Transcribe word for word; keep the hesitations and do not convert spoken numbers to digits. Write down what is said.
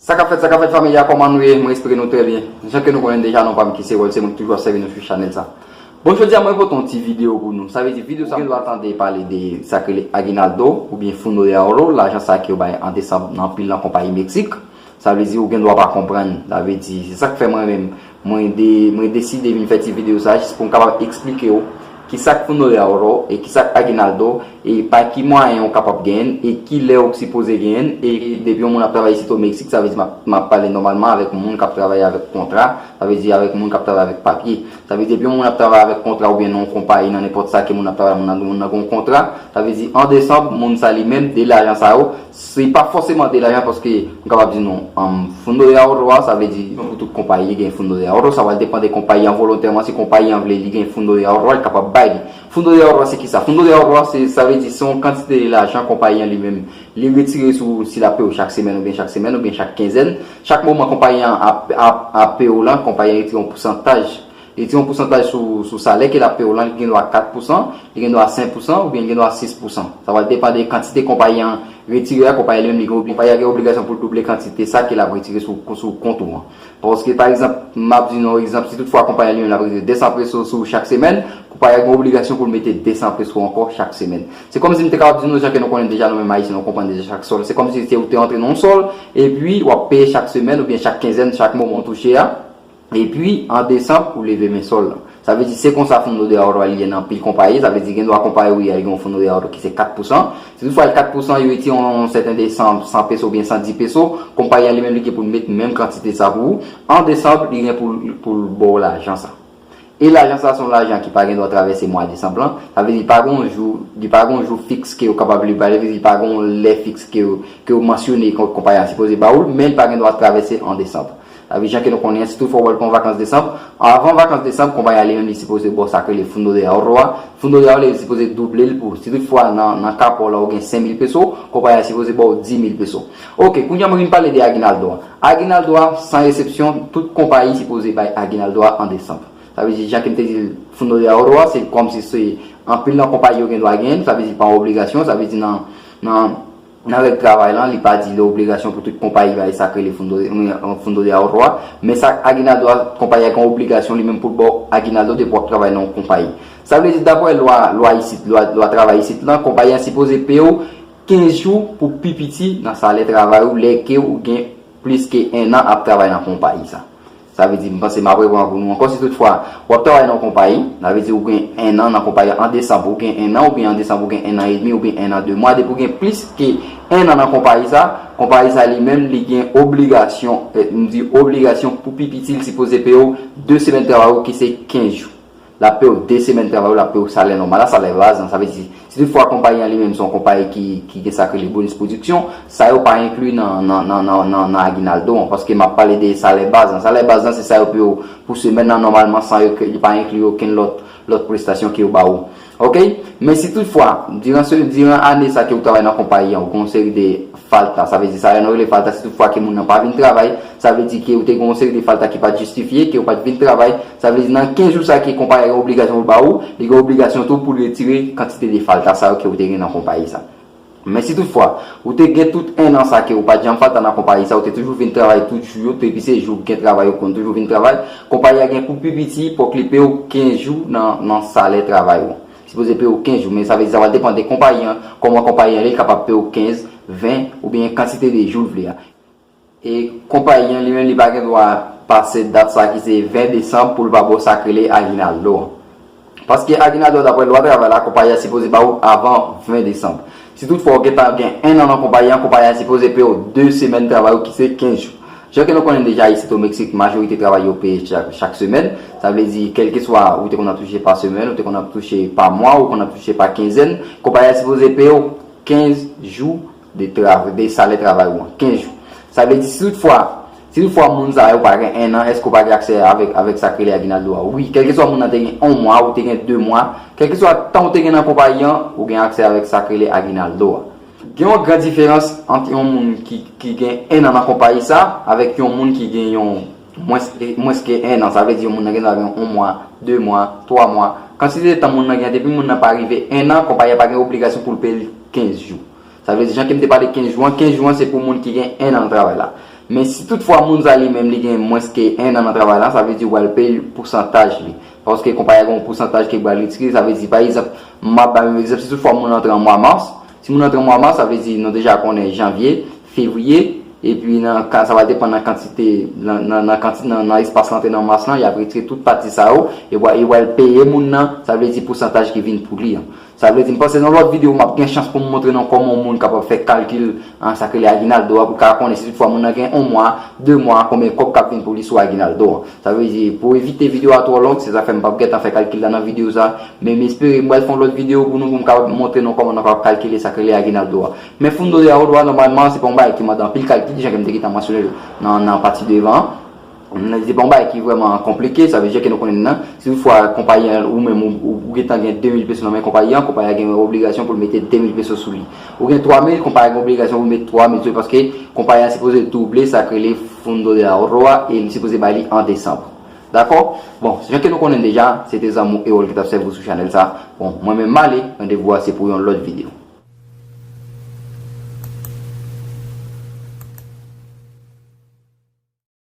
Sa k ap fèt, sa k ap fèt, fanmi a, kòman nou ye? Mwen espere nou trè byen. Jan ke nou konnen deja, non pa m ki se Wòl, se mwen ki toujou ap sèvi nou sou chanèl sa. Bon, jodi a, mwen pote yon ti videyo pou nou. Sa vle di, videyo sa, ou gen dwa tande pale de sa k rele Aguinaldo, oubyen Fondo de Ahorro, lajan sa ke yo bay an desanm nan anpil nan konpayi Meksik. Sa vle di, ou gen dwa pa konprann. Sa vle di, se sa k fè mwen menm, mwen de, mwen deside vin fè ti videyo sa, jis pou m kapab eksplike w ki sa k Fondo de Ahorro e ki sa k Aguinaldo, e pa ki mwayen ou kapab genyen l, e ki lè ou sipoze genyen l, e depi yon moun ap travay isit o Meksik, sa vle di m ap, m ap pale nòmalman avèk moun k ap travay avèk kontra, sa vle di avèk moun k ap travay avèk papye. Sa vle di depi yon moun ap travay avèk kontra oubyen nan yon konpayi, nan nenpòt sa ke moun ap travay, moun nan, moun nan gen yon kontra, sa vle di an desanm, moun sa li menm, de lajan sa yo, se pa fòseman de lajan paske m kapab di nou, um, Fondo de Ahorro a, sa vle di pou tout konpayi gen Fondo de Ahorro, sa va depann de konpayi an volontèman, si konpayi an vle li gen Fondo de Ahorro a, li kapab bay li. Fondo de Ahorro a se kisa? Fondo de Ahorro a se, sa vle di se yon kantite de lajan konpayi an li menm, li retire sou, si l ap peye w chak semèn oubyen chak semèn oubyen chak kenzèn, chak moman konpayi an ap, ap, ap peye w lan, konpayi an retire yon pousantaj. Li retire yon pousantaj sou, sou salè ke l ap peye w lan, li gen dwa kat pousan, li gen dwa senk pousan, oubyen li gen dwa sis pousan. Sa va depann de kantite konpayi an retire a, konpayi an li menm li gen obli-, konpayi an gen obligasyon pou l double kantite sa ke l ap retire sou, sou kont ou an. Paske, pa egzanp, m ap di nou yon egzanp, si toutfwa konpayi an li menm l ap retire de san peso sou chak semèn, konpayi an gen obligasyon pou l mete de san peso ankò chak semèn. Se kòmsi m te kapab di nou, jan ke nou konnen deja, nou menm Ayisyen, nou konprann deja chak sòl. Se kòmsi se ou te antre nan yon sòl, epi w ap peye chak semèn oubyen chak kenzèn, chak moman w touche a. Epi, an desanm, ou leve men sòl lan. Sa vle di, se konsa Fondo de Ahorro a li ye nan anpil konpayi. Sa vle di, gen dwa konpayi ou ye a, li gen yon Fondo de Ahorro ki se kat pousan. Si toutfwa l kat pousan, yo retire yon sèten de san, san peso oubyen san dis peso, konpayi an li menm li gen pou l met menm kantite sa pou ou. An desanm, li gen pou, pou l ba w lajan sa. E lajan sa se yon lajan ki pa gen dwa travèse mwa desanm lan. Sa vle di, li pa gen yon jou, li pa gen yon jou fiks ke yo kapab li ba, sa vle di, li pa gen yon lè fiks ke yo, ke yo mansyone kon-, konpayi an sipoze ba ou l, men li pa gen dwa travèse an desanm. Sa vle di, jan ke nou konnen, si toutfwa w al pran vakans desanm, avan vakans desanm, konpayi an li menm li sipoze ba w sa k rele Fondo de Ahorro a. Fondo de Ahorro li sipoze double l pou ou. Si toutfwa nan, nan ka pa w la ou gen senk mil peso, konpayi an sipoze ba w dis mil peso. Oke, kounye a mwen vin pale de Aguinaldo a. Aguinaldo a, san eksepsyon, tout konpayi sipoze bay Aguinaldo a an desanm. Sa vle di, jan ke m te di l, Fondo de Ahorro a, se kòmsi se anpil nan konpayi yo gen dwa genyen l, sa vle di pa yon obligasyon, sa vle di nan, nan, nan règ travay lan, li pa di li obligasyon pou tout konpayi bay sa k rele Fondo, Fondo de Ahorro a, men sa Aguinaldo a, konpayi a gen obligasyon li menm pou l ba w Aguinaldo depi w ap travay nan yon konpayi. Sa vle di, daprè lwa, lwa isit, lwa, lwa travay isit lan, konpayi a sipoze peye w kenz jou pou pi piti nan salè travay ou, lè ke ou gen plis ke en an ap travay nan konpayi sa. Sa vle di, m panse m ap reprann pou nou ankò. Si toutfwa w ap travay nan yon konpayi, sa vle di ou gen en an nan konpayi a, an desanm ou gen en an, oubyen an desanm ou gen en an edmi, oubyen en an de mwa, depi ou gen plis ke en an nan konpayi sa, konpayi sa li menm, li gen obligasyon, eh, m di obligasyon pou pi piti, li sipoze peye w de semèn travay ou ki se kenz jou. L ap peye w de semèn travay ou, l ap peye w salè nòmal la, salè baz lan. Sa vle di, si toutfwa konpayi an li menm se yon konpayi ki, ki gen sa k rele bonis pwodiksyon, sa yo pa enkli nan, nan, nan, nan, nan, nan Aguinaldo an, paske m ap pale de salè baz lan. Salè baz lan, se sa yo peye w pou semèn nan, nòmalman, san yo, li pa enkli okenn lòt, lòt prestasyon ke yo ba ou. Oke? Men si toutfwa, diran se, diran ane sa ke ou travay nan konpayi an, ou gen yon seri de falta, sa vle di, sa yo nou rele falta, si toutfwa ke moun nan pa vin travay, sa vle di ke ou te gen yon seri de falta ki pa t jistifye, ke ou pa t vin travay, sa vle di nan kenz jou sa ke konpayi a gen obligasyon pou l ba ou, li gen obligasyon tou pou l retire kantite de falta sa yo ke ou te gen nan konpayi sa. Men si toutfwa, ou te gen tout en an sa ke ou pa t janm falta nan konpayi sa, ou te toujou vin travay tout jou yo, depi se jou ou gen travay ou konn toujou vin travay, konpayi a gen pou pi piti, fòk li peye w kenz jou nan, nan salè travay ou. Sipoze peye w kenz jou, men sa vle di sa va depann de konpayi an, kòman konpayi an ye, li kapab peye w kenz, ven, oubyen kantite de jou l vle a. E konpayi an li menm li pa gen dwa pase dat sa ki se ven desanm pou l pa ba w sa k rele aguinaldo an. Paske aguinaldo, daprè lwa travay la, konpayi a sipoze ba ou avan ven desanm. Si toutfwa ou gentan gen en an nan konpayi an, konpayi a sipoze peye w de semèn travay ou ki se kenz jou. Jan ke nou konnen deja isit o Meksik, majorite travay yo peye chak, chak semèn. Sa vle di, kèlkeswa ou te konn ap touche pa semèn, ou te konn ap touche pa mwa, ou konn ap touche pa kenzèn, konpayi a sipoze peye w kenz jou de trav-, de salè travay ou an, kenz jou. Sa vle di, si toutfwa, si toutfwa moun sa yo pa gen en an, èske ou pa gen aksè avèk, avèk sa k rele aguinaldo a? Wi, kèlkeswa moun nan te gen yon mwa, ou te gen de mwa, kèlkeswa tan ou te gen nan konpayi an, ou gen aksè avèk sa k rele aguinaldo a. Gen yon gran diferans ant yon moun ki, ki gen en an nan konpayi sa avèk yon moun ki gen yon mwens, mwens ke en an. Sa vle di yon moun nan gen dwa gen yon mwa, de mwa, twa mwa. Kantite de tan moun nan gen, depi moun nan pa rive en an, konpayi a pa gen obligasyon pou l peye l kenz jou. Sa vle di, jan ke m te pale kenz jou an, kenz jou an se pou moun ki gen en an nan travay la. Men si toutfwa moun sa li menm li gen mwens ke en an nan travay la, sa vle di w pral peye pousantaj li. Paske konpayi a gen yon pousantaj ke l pral retire, sa vle di pa egzanp, m ap bay yon egzanp, si toutfwa moun antre an mwa mas, si moun antre an mwa mas, sa vle di nou deja konnen janvye, fevriye, epi nan ka, sa va depann nan kantite, nan, nan, nan kanti-, nan, nan espas l antre nan mas lan, y ap retire tout pati sa yo, e w a, e w al peye moun nan, sa vle di pousantaj ki vin pou li an. Sa vle di, m panse nan lòt videyo, m ap gen chans pou m montre nou kòman yon moun kapab fè kalkil an sa k rele aginaldo a, pou l ka konnen si toutfwa moun nan gen yon mwa, de mwa, konbyen kòb k ap vin pou li sou aginaldo a. Sa vle di, pou evite videyo a twò long, se sa fè m p ap gentan fè kalkil la nan videyo sa, men m espere m pral fè yon lòt videyo pou nou, pou m kapab montre nou kòman nou kapab kalkile sa k rele aginaldo a. Men fundo de ahorro a, nòmalman, se pa yon bagay ki mande anpil kalkil, jan ke m te gentan mansyone l nan, nan pati devan an. Se pa yon bagay ki vrèman konplike, sa vle di ke nou konnen nan. Si toutfwa konpayi an, ou menm, ou, ou, ou gentan gen de mil peso nan men konpayi an, konpayi an gen obligasyon pou l mete de mil peso sou li. Ou gen twa mil, konpayi an gen obligasyon pou l mete twa mil sou li, paske konpayi an sipoze double sa k rele fundo de ahorro a, e li sipoze bay li an desanm. Dakò? Bon, jan ke nou konnen deja, se te zanmi w Erol ki t ap sèvi w sou chanèl sa. Bon, mwen menm m ale, randevou a se pou yon lòt videyo.